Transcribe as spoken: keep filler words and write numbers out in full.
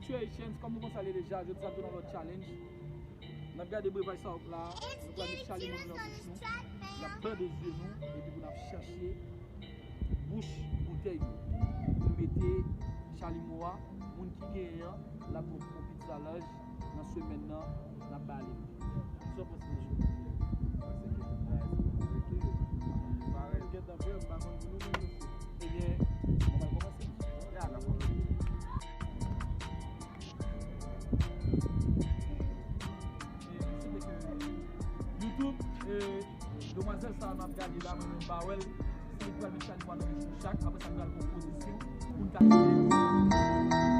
Situations, kòm nou konn sa l ye deja, jodi sa tou nan lòt challenge. N ap gade brevay sa la, nou pral met chalimo nan bouch nou, n ap bande zye nou, epi pou n ap chache bouch boutèy nou. Pou mete chalimo a, moun ki genyen an, l ap pran pizza large nan semèn nan, n ap ba li. Sa w panse de jodi a? Paske bagay sa pa rete. Parèy. Gentan frè, m pa konn pou nou menm mesye. Ebyen, nou pral kòmanse. Ya, n ap kòmanse. E, se te ke YouTube, e, demwazèl sa a n ap gade la, mwen menm m pa wè l. Se li k pral met chalimo a nan bouch nou chak. Apre sa, n pral pran pozisyon pou n ka